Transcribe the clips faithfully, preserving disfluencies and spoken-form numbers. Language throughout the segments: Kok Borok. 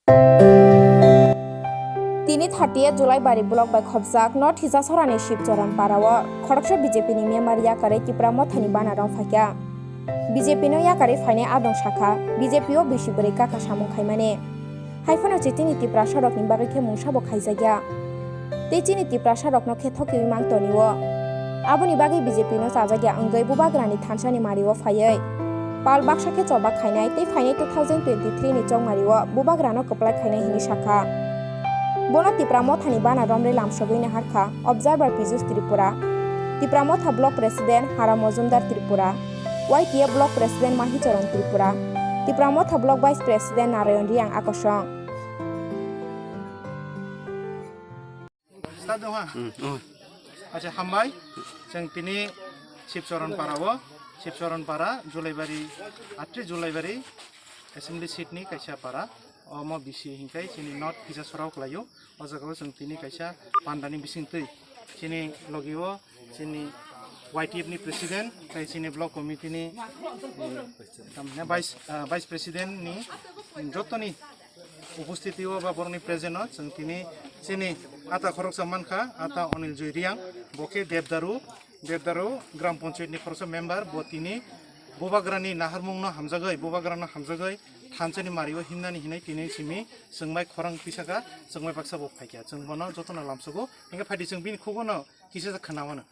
Tini thirty-eight July bari block bai khopjak North Hijasorani Shivcharan Para o khoroksa B J P ni member yakarwi Tipra Mothani bana rong phaikha. B J P no yakarwi phainai adong sakha, B J P o bisi bwrwi kaka samung khaimani. Haiphano chini Tiprasa rokni bagwi khe mungsa bo khaijakya. Tei chini Tiprasa rokno khe thokiwi mang tonio. Aboni bagwi B J P no chajakya wngwi Bubagrani thansani mario phaiwi pal baksa khe choba khainai tei phainai two thousand twenty-three ni chongmario Bubagrano kwplai khainai hinwi sakha. Bono Tipra Mothani bana romre lamsogwi naharkha Observer Pijus Tripura, Tipra Motha Block President Hara Mojumdar Tripura, Y T F Block President Mahicharan Tripura, Tipra Motha Block Vice President Narayan Riang Akosong. Start dong ha. Acha, hambai. Chwng tini Shivcharan Para o, Shivcharan Para, Julaibari, atri Julaibari, Assembly Seat ni kaisa para, omo bisi hinkai chini North Hijasorao khlaio. O jaga o chwng tini kaisa pandani bisingtwi chini logi o chini Y T F ni President, tei chini Block Committee ni, eh, tamni Vice, ah, Vice President ni jotoni upostiti o ba borokni present o chwng tini chini ata khoroksa mankha, ata Onil Joy Riang, bo khe Debdaru, Debdaru Gram Panchayat ni khoroksa member, bo tini Bubagrani naharmung no hamjagwi, Bubagrano hamjagwi thansani mario himnani hinwi tini simi chwngbai khorang tisaka, chwngbai baksa bo phaikha, chwng bono jotono lamsogo, hinkhe phaidi chwng bini khugo no kisa khna mano.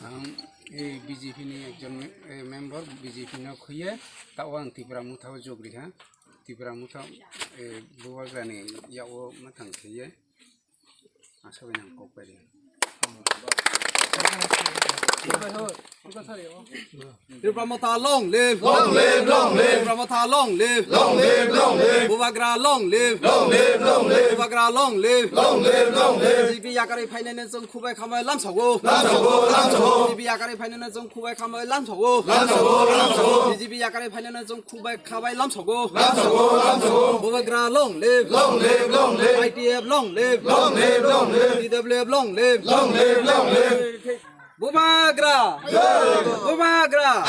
Ang ei B J P ni ekjon me-, eh, member, B J P no khuye, tao ang Tipra Motha o jog riha. Tipra Motha, eh, Bubagrani yago mathang khuye. Aswk nang kok pari. Tipra Motha long live! Long live, long live! Tipra Motha long live! Long live, long live! Bubagra long live! Long live, long live! Bubagra long live! Long live, long live! B J P yakarwi phainani chwng khubai khambai lamsogo. Lamsogo, lamsogo! B J P yakarwi phainani chwng khubai khambai lamsogo. Lamsogo, lamsogo! B J P yakarwi phainani chwng khubai khambai lamsogo. Lamsogo, lamsogo! Bubagra long live! Long live, long live! Y T F long live! Long live, long live! T W F long live! Long live, long live! Bubagra! Bubagra!